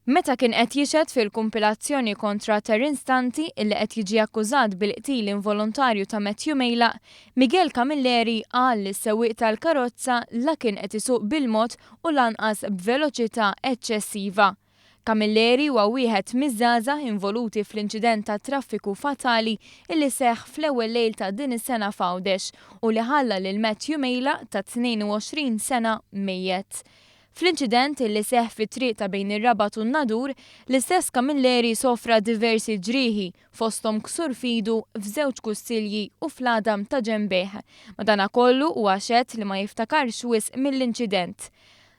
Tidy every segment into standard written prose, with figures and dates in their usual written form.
Meta kien qed jixhed fil-kumpilazzjoni kontra Terence Tanti illi qed jiġi akkużat bil-qtil involontarju ta' Matthew Mejlaq, Miguel Camilleri qal li s-sewwieq tal-karozza la kien qed isuq bil-mod u lanqas b'veloċità eċċessiva. Camilleri huwa wieħed miż-żgħażagħ involuti fl-inċident tat-traffiku fatali illi seħħ fl-ewwel lejl ta' din is-sena f'Għawdex u li ħalla lil Matthew Mejlaq ta' 22 sena mejjet. Fl-inċident li seħħ fit-triq ta' bejn ir-Rabat u n-Nadur, l-istess Camilleri sofra diversi ġrieħi, fosthom ksur f'idu, f'żewġ kustilji u fl-għadam ta' ġenbejh. Madanakollu huwa xehed li ma jiftakarx wisq mill-inċident.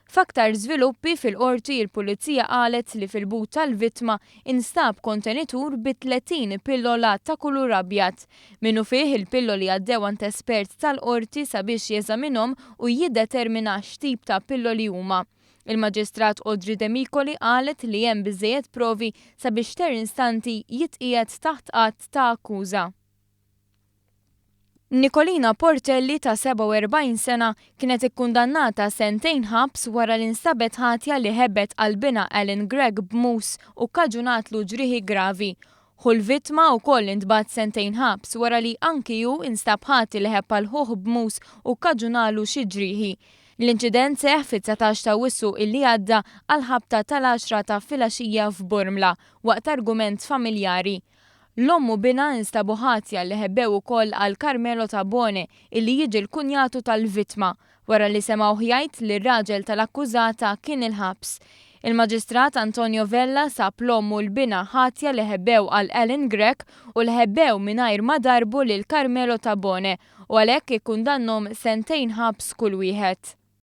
F'aktar żviluppi fil-Qorti il-Pulizija qalet li fil-but tal-vittma instab kontenitur bi 30 pillola ta' kulur abjad. Minnufih il-pilloli għaddew għand espert tal-Qorti sabiex jeżaminhom u jiddetermina x'tip ta' pilloli huma. Il-Maġistrat Audrey Demicoli qalet li hemm biżżejjed provi sabiex Terence Tanti jitqiegħed taħt att ta' akkuża. Nicolina Portelli ta' 47 sena kienet ikkundannata sentejn ħabs wara li nstabet ħatja li ħebbet għal binha Alan Grech b'mus u kkaġunatlu ġrieħi gravi. Ħu l-vittma wkoll intbagħat sentejn ħabs wara li anki hu instab ħati li ħebb għal ħuh b'mus u kkaġunalu xi ġrieħi. L-inċident seħħ fit-19 ta' Awwissu illi għadda għall-ħabta tal-għaxra ta' filgħaxija f'Bormla waqt argument familjari. L-omm u binha instabu ħatja li ħebbew ukoll għal Carmelo Tabone illi jiġi l-kunjatu tal-vittma wara li semgħuh jgħid li r-raġel tal-akkużata kien il-ħabs. Il-Maġistrat Antonio Vella sab l-omm u l-binha ħatja li ħebbew għal Alan Grech u li ħebbew mingħajr ma darbu lil Carmelo Tabone u għalhekk ikkundannhom sentejn ħabs kull wieħed.